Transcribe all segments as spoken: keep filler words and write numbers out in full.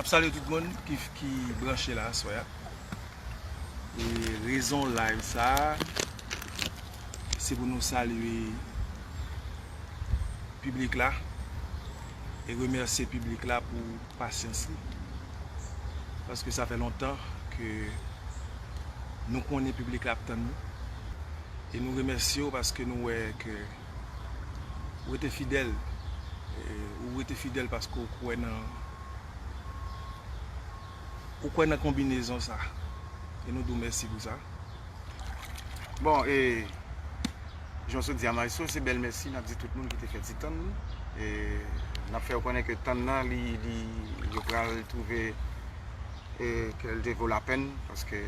Ap salye tout moun ki, ki branche la aswè a. E rezon live sa a, se pou nou salye piblik la e remèsye piblik la pou pasyans li. Paske sa fè lontan ke nou konnen piblik la ap tann nou. E nou remèsye w paske nou wè ke ou rete fidèl. E ou rete fidèl paske ou kwè nan, ou kwè nan konbinezon sa. E nou di w mèsi pou sa. Bon, e jan w sot di a, Maestro, se bèl mèsi n ap di tout moun ki te fè ti tann. E n ap fè yo konnen ke tann nan, li, li, yo pral twouve e ke l te vo lapèn, paske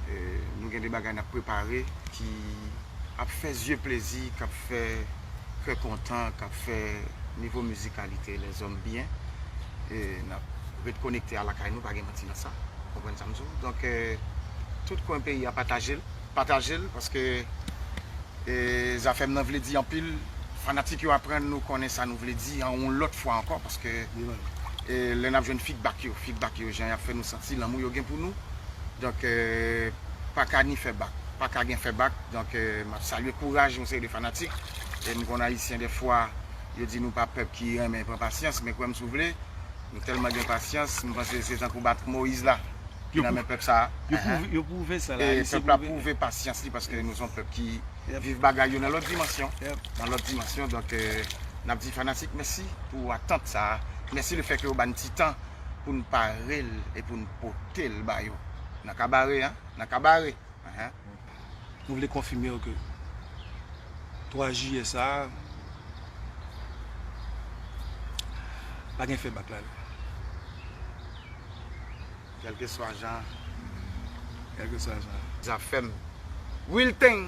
e nou gen de bagay n ap prepare ki ap fè zye plezi, k ap fè kè kontan, k ap fè nivo mizikalite lèzòm byen. E n ap ret konekte a lakay nou, pa gen manti nan sa. Konprann sa m di w? Donk, e, tout kwen peyi a, pataje l, pataje l, paske e zafè m nan vle di anpil. Fanatik yo aprann nou konnen sa nou vle di an yon lòt fwa ankò, paske e lè n ap jwenn feedback yo, feedback yo, jan y ap fè nou santi lanmou yo gen pou nou. Donk, e pa ka ni fè bak, pa ka gen fè bak. Donk, e m ap salye kouraj yon seri de fanatik. E m konn Ayisyen dèfwa, yo di nou pa pèp ki renmen pran pasyans, men kwè m si w vle, nou tèlman gen pasyans, m panse se tankou bat Moyiz la ki nan men pèp sa a. Yo pwouve, yo pwouve sa la. E pèp la pwouve pasyans li, paske nou se yon pèp ki viv bagay yo nan lòt dimansyon. Nan lòt dimansyon. Donk, e n ap di fanatik mèsi pou atant sa a. Mèsi lefètke yo ba n ti tan pou n pare l e pou n pote l ba yo. Nan kabare, en, nan kabare. Enhen. Nou vle konfime w ke twa jiyè sa a, pa gen fè bak ladan. Kèlkeswa jan. Kèlkeswa jan. Zafè m. Real thing.